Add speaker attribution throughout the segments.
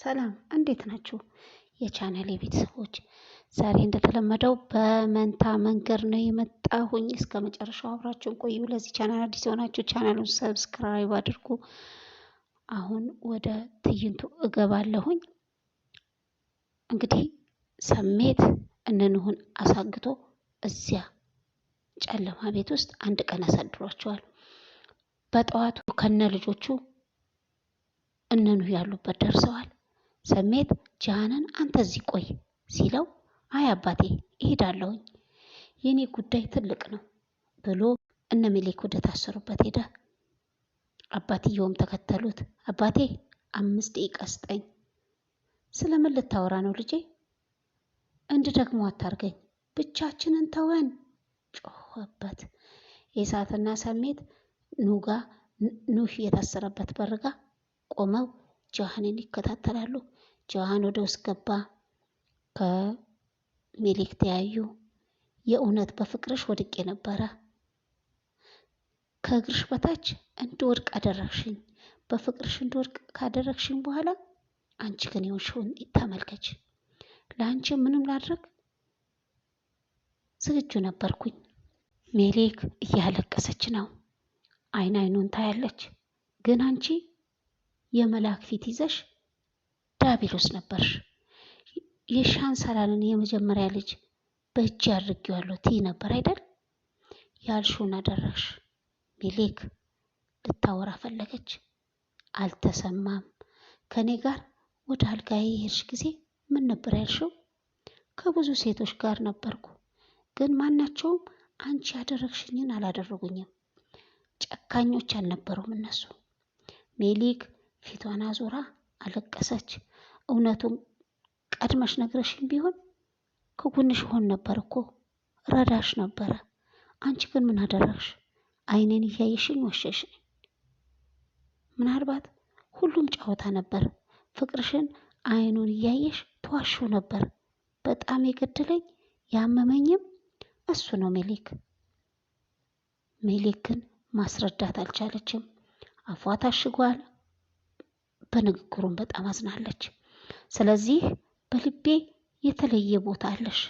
Speaker 1: ሰላም እንዴት ናችሁ? የቻናሌ ቤተሰቦች ዛሬ እንደተለመደው በመንታ መንገድ ነው የመጣሁኝ። እስከ መጨረሻው አብራችሁን ቆዩ። ለዚህ ቻናል አዲስ የሆናችሁ ቻናሉን subscribe አድርጉ። አሁን ወደ ትዕይንቱ እገባለሁኝ። እንግዲህ ስሜት እነንሁን አሳግቶ እዚያ ጨለማ ቤት ውስጥ አንድ ቀን አሳድሯቸዋል። በጠዋቱ ከነ ልጆቹ እነኑህ ያሉበት ደርሰዋል። ሰሜት ጃሃንን አንተ እዚህ ቆይ ሲለው አይ አባቴ እሄዳለሁኝ የኔ ጉዳይ ትልቅ ነው ብሎ እነ ሜሌክ ወደ ታሰሩበት ሄደ። አባትየውም ተከተሉት። አባቴ 5 ደቂቃ ስጠኝ። ስለምን ልታወራ ነው ልጄ? እንድ ደግሞ አታርገኝ፣ ብቻችንን ተወን ጮኸበት። የእሳትና ሰሜት ኑጋ ኑህ የታሰረበት በርጋ ቆመው ጃሃንን ይከታተላሉ። ጃሃን ወደ ውስጥ ገባ። ከሜሌክ ተያዩ። የእውነት በፍቅርሽ ወድቄ ነበረ። ከእግርሽ በታች እንድወድቅ አደረግሽኝ። በፍቅርሽ እንድወድቅ ካደረግሽኝ በኋላ አንቺ ግን የሆንሽውን ተመልከች። ለአንቺ ምንም ላድረግ ዝግጁ ነበርኩኝ። ሜሌክ እያለቀሰች ነው። አይን አይኑን ታያለች። ግን አንቺ የመላክ ፊት ይዘሽ ዳቢሎስ ነበርሽ። የሻንሰላልን የመጀመሪያ ልጅ በእጅ አድርጌዋለሁ ትይ ነበር አይደል? ያልሽውን አደረግሽ። ሜሌክ ልታወራ ፈለገች፣ አልተሰማም። ከኔ ጋር ወደ አልጋዬ የሄድሽ ጊዜ ምን ነበር ያልሽው? ከብዙ ሴቶች ጋር ነበርኩ፣ ግን ማናቸውም አንቺ ያደረግሽኝን አላደረጉኝም። ጨካኞች አልነበሩም እነሱ። ሜሊክ ፊቷን አዙራ አለቀሰች። እውነቱን ቀድመሽ ነግረሽኝ ቢሆን ከጎንሽ ሆን ነበር እኮ ረዳሽ ነበረ። አንቺ ግን ምን አደረግሽ? አይኔን እያየሽኝ ወሸሽኝ። ምናልባት ሁሉም ጨዋታ ነበር። ፍቅርሽን አይኑን እያየሽ ትዋሺው ነበር። በጣም የገደለኝ ያመመኝም እሱ ነው ሜሊክ። ሜሊክ ግን ማስረዳት አልቻለችም። አፏ ታሽጓል። በንግግሩም በጣም አዝናለች። ስለዚህ በልቤ የተለየ ቦታ አለሽ።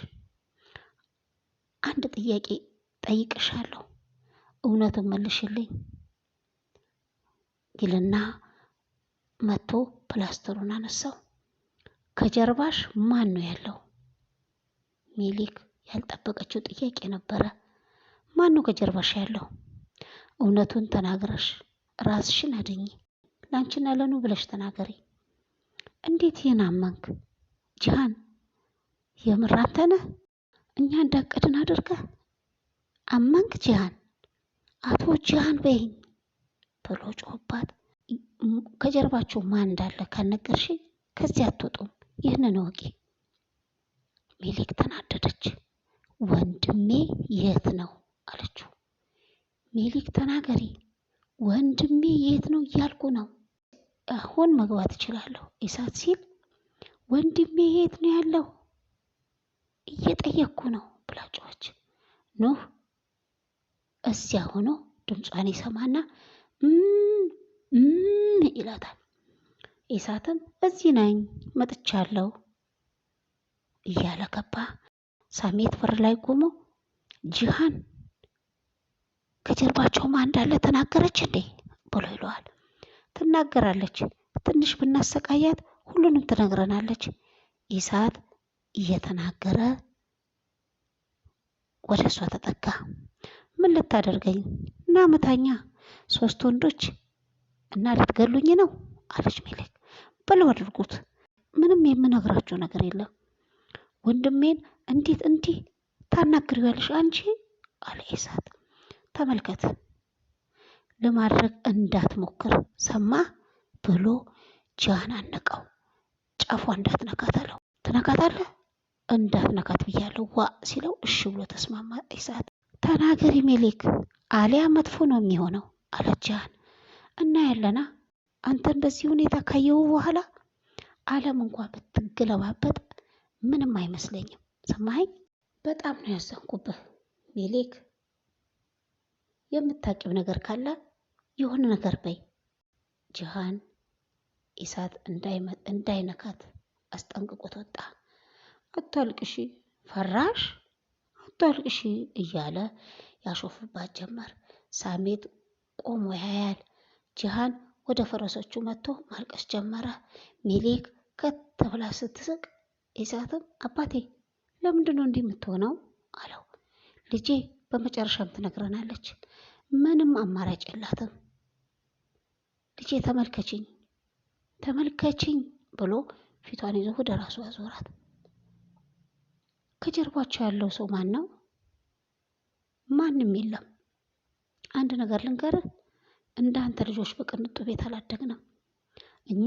Speaker 1: አንድ ጥያቄ ጠይቅሻለሁ፣ እውነቱን መልሽልኝ ይልና መጥቶ ፕላስተሩን አነሳው። ከጀርባሽ ማን ነው ያለው? ሜሊክ ያልጠበቀችው ጥያቄ ነበረ። ማን ነው ከጀርባሽ ያለው? እውነቱን ተናግረሽ ራስሽን አድኚ። ለአንቺና ለኑ ብለሽ ተናገሪ። እንዴት ይህን አመንክ? ጂሃን የምር አንተ ነህ? እኛ እንዳቀድን አድርገህ አመንክ? ጂሃን አቶ ጂሃን በይኝ ብሎ ጮኸባት። ከጀርባችሁ ማን እንዳለ ካልነገርሽኝ ከዚህ አትወጡም፣ ይህንን እወቂ። ሜሊክ ተናደደች። ወንድሜ የት ነው አለችው። ሜሊክ ተናገሪ፣ ወንድሜ የት ነው እያልኩ ነው። አሁን መግባት እችላለሁ ኢሳት ሲል ወንድሜ የት ነው ያለው እየጠየቅኩ ነው ብላ ጮኸች። ኑህ እዚያ ሆኖ ድምጿን ይሰማና ይላታል። ኢሳትም እዚህ ነኝ መጥቻለሁ እያለ ገባ። ሳሜት በር ላይ ቆሞ ጂሃን ከጀርባቸው ማን እንዳለ ተናገረች እንዴ ብሎ ይለዋል። ትናገራለች፣ ትንሽ ብናሰቃያት ሁሉንም ትነግረናለች። ኢሳት እየተናገረ ወደ እሷ ተጠጋ። ምን ልታደርገኝ እና ምታኛ፣ 3 ወንዶች እና ልትገሉኝ ነው አለች ሜሌክ። በለው አድርጉት፣ ምንም የምነግራቸው ነገር የለም። ወንድሜን እንዴት እንዲህ ታናግሪዋለሽ አንቺ አለ ኢሳት። ተመልከት፣ ለማድረግ እንዳትሞክር ሰማ ብሎ ጂሃን አነቀው። ጫፏ እንዳትነካት አለው። ትነካታለህ? እንዳትነካት ብያለሁ ዋ ሲለው እሺ ብሎ ተስማማ ኢሳት። ተናገሪ ሜሌክ፣ አሊያ መጥፎ ነው የሚሆነው አለ ጂሃን። እና ያለና አንተን በዚህ ሁኔታ ካየው በኋላ ዓለም እንኳ ብትገለባበጥ ምንም አይመስለኝም። ሰማኸኝ? በጣም ነው ያዘንኩብህ ሜሌክ። የምታውቂው ነገር ካለ የሆነ ነገር በይ። ጂሃን ኢሳት እንዳይነካት አስጠንቅቆት ወጣ። አታልቅሺ ፈራሽ፣ አታልቅሺ እያለ ያሾፍባት ጀመር። ሳሜት ቆሞ ያያል። ጂሃን ወደ ፈረሶቹ መጥቶ ማልቀስ ጀመረ። ሜሌክ ከት ብላ ስትስቅ ኢሳትም አባቴ ለምንድን ነው እንዲህ የምትሆነው አለው። ልጄ በመጨረሻም ትነግረናለች። ምንም አማራጭ የላትም። ልጄ ተመልከችኝ ተመልከችኝ ብሎ ፊቷን ይዞ ወደ ራሱ አዞራት። ከጀርባቸው ያለው ሰው ማን ነው? ማንም የለም። አንድ ነገር ልንገርህ፣ እንዳንተ ልጆች በቅንጡ ቤት አላደግንም። እኛ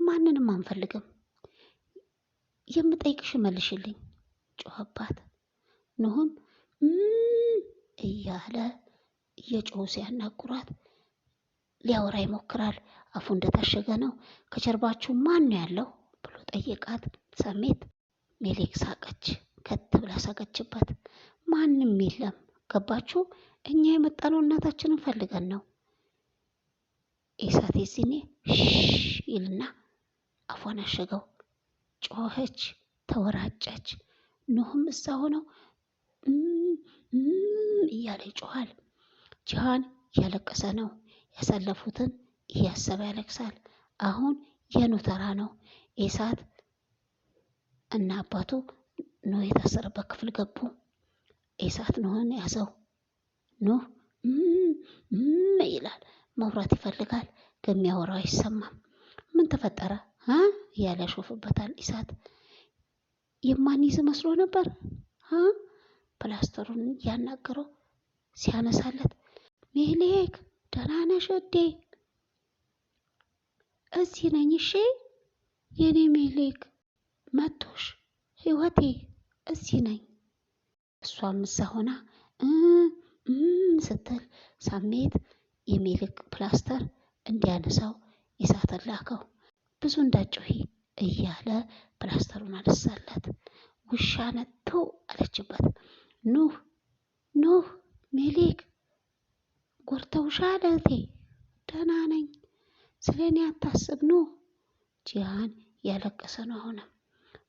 Speaker 1: ማንንም አንፈልግም። የምጠይቅሽ መልሽልኝ፣ ጮኸባት። ኑህም እያለ እየጮሁ ሲያናግሯት ሊያወራ ይሞክራል። አፉ እንደታሸገ ነው። ከጀርባችሁ ማን ነው ያለው ብሎ ጠየቃት። ሰሜት ሜሌክ ሳቀች፣ ከት ብላ ሳቀችበት። ማንም የለም ገባችሁ? እኛ የመጣነው እናታችንን ፈልገን ነው። ኤሳት የዚኔ ይልና አፏን አሸገው። ጮኸች፣ ተወራጨች። ኑህም እዛ ሆነው እያለ ይጮኻል። ጂሃን እያለቀሰ ነው። ያሳለፉትን እያሰበ ያለቅሳል። አሁን የኑ ተራ ነው። ኤሳት እና አባቱ ኑህ የታሰረበት ክፍል ገቡ። ኤሳት ኑህን ያዘው። ኑህ ይላል። መውራት ይፈልጋል፣ ከሚያወራው አይሰማም። ምን ተፈጠረ እ እያለ ያሾፍበታል። ኢሳት የማንይዝ መስሎ ነበር እ ፕላስተሩን እያናገረው ሲያነሳለት ሜሌክ ደህና ነሽ እዴ? እዚህ ነኝ። እሺ የኔ ሜሌክ መቶሽ ህይወቴ እዚህ ነኝ። እሷም እዛ ሆና ስትል ሳሜት የሜሌክ ፕላስተር እንዲያነሳው ኢሳትን ላከው። ብዙ እንዳጮሂ እያለ ፕላስተሩን አነሳላት። ውሻ ነቶ አለችበት። ኑህ ኑህ ሜሌክ ጎርተውሻል እህቴ? ደህና ነኝ፣ ስለ እኔ አታስብ ኑህ። ጂሃን እያለቀሰ ነው። አሁንም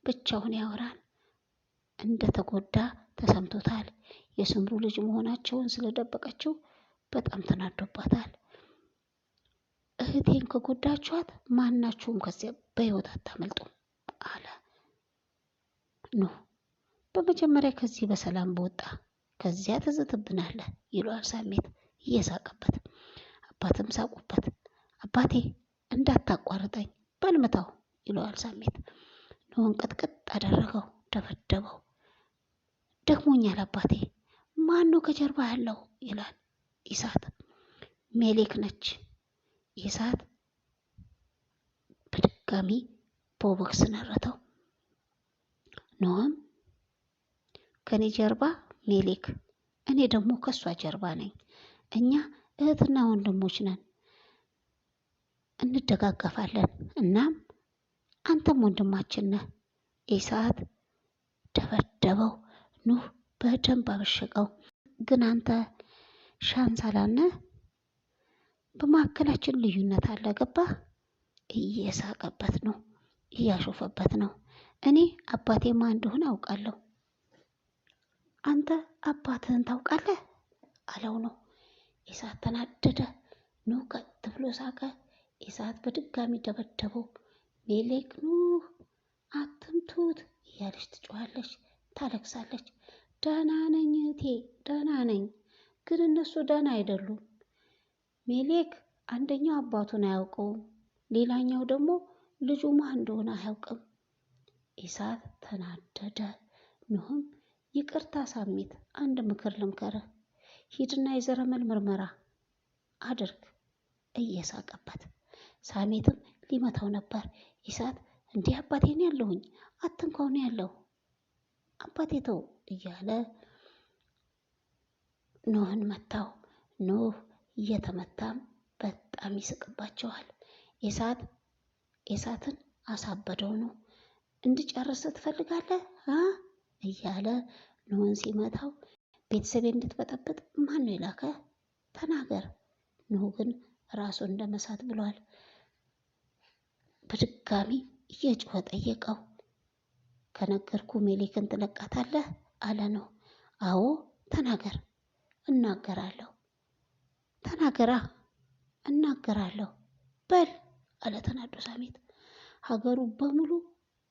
Speaker 1: ብቻውን ያወራል። እንደተጎዳ ተሰምቶታል። የስምሩ ልጅ መሆናቸውን ስለደበቀችው በጣም ተናዶባታል። እህቴን ከጎዳችኋት ማናችሁም ከዚያ በህይወት አታመልጡም አለ ኑህ። በመጀመሪያ ከዚህ በሰላም በወጣ ከዚያ ትዝትብናለህ ይለዋል ሳሜት እየሳቀበት። አባትም ሳቁበት። አባቴ እንዳታቋርጠኝ በልምታው ይለዋል ሳሜት። ኑህን ቅጥቅጥ አደረገው፣ ደበደበው። ደክሞኛል አባቴ፣ ማን ነው ከጀርባ ያለው ይላል ኢሳት። ሜሌክ ነች። ኢሳት በድጋሚ በቦክስ ነረተው። ኑህም ከኔ ጀርባ ሜሌክ፣ እኔ ደግሞ ከእሷ ጀርባ ነኝ። እኛ እህትና ወንድሞች ነን፣ እንደጋገፋለን። እናም አንተም ወንድማችን ነህ። ኢሳት ደበደበው። ኑህ በደንብ አበሸቀው። ግን አንተ ሻንሳላነህ፣ በመካከላችን ልዩነት አለ። ገባህ? እየሳቀበት ነው፣ እያሾፈበት ነው። እኔ አባቴ ማን እንደሆነ አውቃለሁ፣ አንተ አባትህን ታውቃለህ አለው ነው። ኢሳት ተናደደ። ኑህ ቀጥ ብሎ ሳቀ። ኢሳት በድጋሚ ደበደበው። ሜሌክ ኑህ አትምቱት እያለች ትጮኻለች፣ ታለቅሳለች። ደህና ነኝ እህቴ ደህና ነኝ፣ ግን እነሱ ደህና አይደሉም። ሜሌክ አንደኛው አባቱን አያውቀውም፣ ሌላኛው ደግሞ ልጁ ማን እንደሆነ አያውቅም። ኢሳት ተናደደ። ኑህም ይቅርታ ሳሜት፣ አንድ ምክር ልምከርህ፣ ሂድና የዘረመል ምርመራ አድርግ እየሳቀበት። ሳሜትም ሊመታው ነበር። ኢሳት እንዲህ አባቴ ነው ያለሁኝ፣ አትንኳው ነው ያለው አባቴ ተው እያለ ኑህን መታው። ኑህ እየተመታም በጣም ይስቅባቸዋል። ኢሳትን አሳበደው ነው። እንድጨርስ ትፈልጋለህ እያለ ኑህን ሲመታው ቤተሰቤ እንድትበጠብጥ ማን ነው የላከ? ተናገር። ኑህ ግን ራሱን እንደመሳት ብሏል። በድጋሚ እየጮኸ ጠየቀው። ከነገርኩ ሜሌክን ትለቃታለህ አለ ነው። አዎ ተናገር። እናገራለሁ። ተናገራ። እናገራለሁ በል አለ ተናዶ ሳሜት። ሀገሩ በሙሉ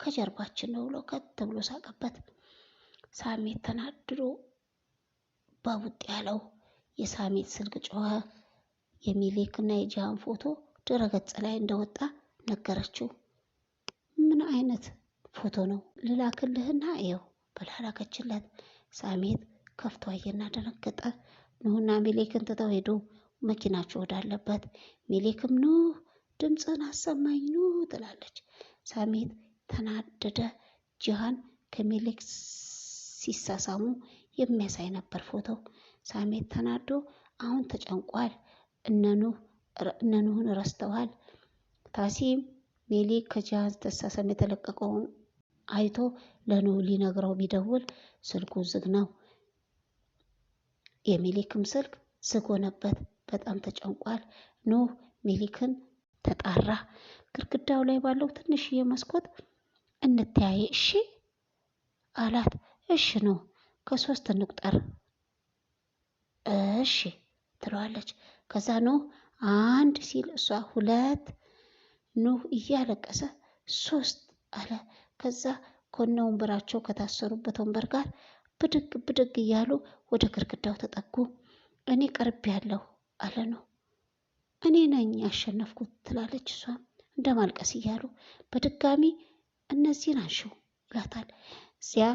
Speaker 1: ከጀርባችን ነው ብሎ ከት ብሎ ሳቀበት። ሳሜት ተናድዶ በቡጥ ያለው የሳሜት ስልክ ጮኸ። የሚሌክና የጂሃን ፎቶ ድረገጽ ላይ እንደወጣ ነገረችው። ምን አይነት ፎቶ ነው ልላክልህና ይኸው ብላ ላከችለት። ሳሜት ከፍቶ አየና ደነገጠ። ኑህና ሜሌክን ትተው ሄዱ መኪናቸው ወዳለበት። ሜሌክም ኑህ ድምፅን አሰማኝ ኑህ ትላለች። ሳሜት ተናደደ። ጂሃን ከሜሌክ ሲሳሳሙ የሚያሳይ ነበር ፎቶው። ሳሜት ተናዶ አሁን ተጨንቋል። እነ ኑህን ረስተዋል። ታሲም ሜሌክ ከጂሃን ስትሳሳም የተለቀቀውን አይቶ ለኑህ ሊነግረው ቢደውል ስልኩ ዝግ ነው። የሜሌክም ስልክ ዝግ ሆነበት። በጣም ተጨንቋል። ኑህ ሜሌክን ተጣራ። ግድግዳው ላይ ባለው ትንሽዬ መስኮት እንተያየ እሺ አላት። እሺ ነው ከሶስት እንቁጠር እሺ ትለዋለች። ከዛ ኑህ አንድ ሲል እሷ ሁለት፣ ኑህ እያለቀሰ ሶስት አለ። ከዛ ከነ ወንበራቸው ከታሰሩበት ወንበር ጋር ብድግ ብድግ እያሉ ወደ ግድግዳው ተጠጉ። እኔ ቀርብ ያለሁ አለ ነው። እኔ ነኝ ያሸነፍኩት ትላለች እሷም እንደ ማልቀስ እያሉ በድጋሚ እነዚህን አንሺው ይላታል። እዚያ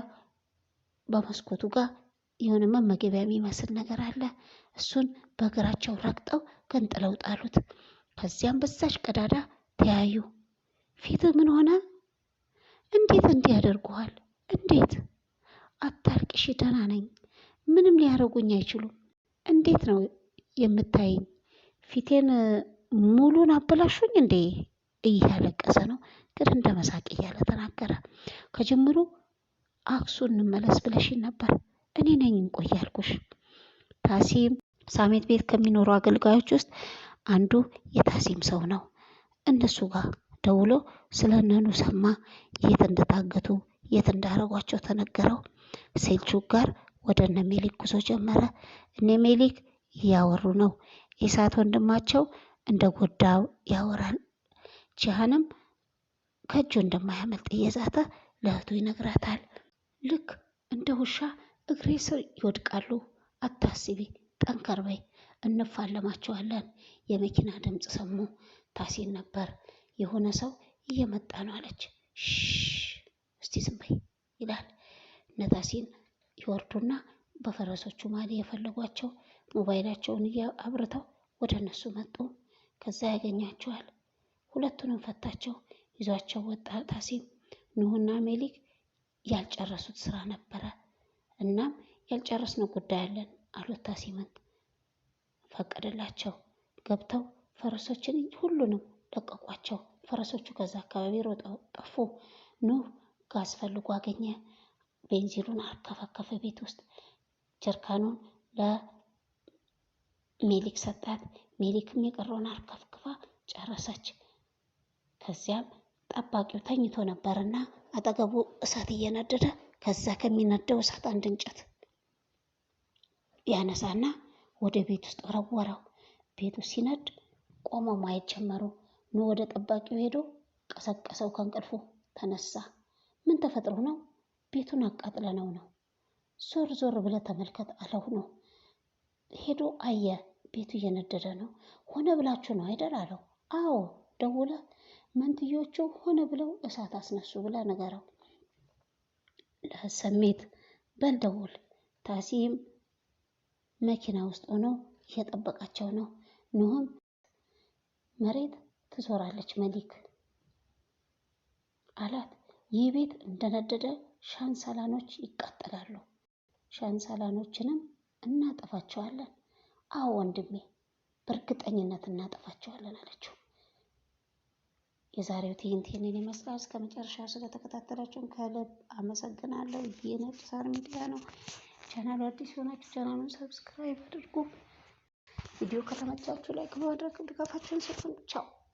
Speaker 1: በመስኮቱ ጋር የሆነ መመገቢያ የሚመስል ነገር አለ። እሱን በእግራቸው ረግጠው ገንጥለው ጣሉት። ከዚያም በዛች ቀዳዳ ተያዩ። ፊት ምን ሆነ? እንዴት እንዲህ ያደርጉሃል? እንዴት? አታልቅሺ፣ ደህና ነኝ። ምንም ሊያደርጉኝ አይችሉም። እንዴት ነው የምታይኝ? ፊቴን ሙሉን አበላሹኝ እንዴ? እያለቀሰ ነው፣ ግን እንደ መሳቅ እያለ ተናገረ። ከጅምሩ አክሱ እንመለስ ብለሽኝ ነበር። እኔ ነኝ እንቆይ ያልኩሽ። ታሲም ሳሜት ቤት ከሚኖሩ አገልጋዮች ውስጥ አንዱ የታሲም ሰው ነው። እነሱ ጋር ደውሎ ስለ እነኑ ሰማ። የት እንደታገቱ የት እንዳረጓቸው ተነገረው። ሴልቹክ ጋር ወደ እነ ሜሊክ ጉዞ ጀመረ። እነ ሜሊክ እያወሩ ነው። ኢሳት ወንድማቸው እንደ ጎዳው ያወራል። ጂሃንም ከእጁ እንደማያመልጥ እየዛተ ለእህቱ ይነግራታል። ልክ እንደ ውሻ እግሬ ስር ይወድቃሉ። አታስቢ፣ ጠንከር በይ፣ እንፋለማቸዋለን። የመኪና ድምፅ ሰሙ። ታሲን ነበር። የሆነ ሰው እየመጣ ነው አለች። እስቲ ዝም በይ ይላል። እነ ታሲን ይወርዱና በፈረሶቹ መሀል እየፈለጓቸው ሞባይላቸውን አብርተው ወደ እነሱ መጡ። ከዛ ያገኛቸዋል። ሁለቱንም ፈታቸው፣ ይዟቸው ወጣ። ታሲም ኑህና ሜሊክ ያልጨረሱት ስራ ነበረ። እናም ያልጨረስነው ጉዳይ አለን አሉት ታሲምን። ፈቀደላቸው። ገብተው ፈረሶችን ሁሉንም ለቀቋቸው። ፈረሶቹ ከዛ አካባቢ ሮጠው ጠፉ። ኑህ ጋዝ ፈልጎ አገኘ። ቤንዚኑን አርከፈከፈ ቤት ውስጥ። ጀርካኑን ለሜሊክ ሰጣት። ሜሊክም የቀረውን አርከፍክፋ ጨረሰች። ከዚያም ጠባቂው ተኝቶ ነበርና አጠገቡ እሳት እየነደደ ከዛ ከሚነደው እሳት አንድ እንጨት ያነሳና ወደ ቤት ውስጥ ወረወረው። ቤቱ ሲነድ ቆመው ማየት ጀመሩ። ኑ ወደ ጠባቂው ሄዶ ቀሰቀሰው። ከእንቅልፉ ተነሳ። ምን ተፈጥሮ ነው? ቤቱን አቃጥለነው ነው። ዞር ዞር ብለህ ተመልከት አለው ነው። ሄዶ አየ። ቤቱ እየነደደ ነው። ሆነ ብላችሁ ነው አይደል አለው። አዎ ደውለህ መንትዮቹ ሆነ ብለው እሳት አስነሱ ብለህ ንገረው። ለሰሜት በል ደውል። ታሲም መኪና ውስጥ ሆኖ እየጠበቃቸው ነው። ኑህም መሬት ትዞራለች መሊክ አላት። ይህ ቤት እንደነደደ ሻንሳላኖች ይቃጠላሉ። ሻንሳላኖችንም እናጠፋቸዋለን። አዎ ወንድሜ በእርግጠኝነት እናጠፋቸዋለን አለችው። የዛሬው ትዕይንት ይህንን ይመስላል። እስከ መጨረሻው ስለተከታተላችሁን ከልብ አመሰግናለሁ። ይህ ነጭ ሳር ሚዲያ ነው። ቻናሉ አዲስ የሆናችሁ ቻናሉን subscribe አድርጉ። ቪዲዮ ከተመቻችሁ like በማድረግ ድጋፋችሁን ስጡን። ቻው።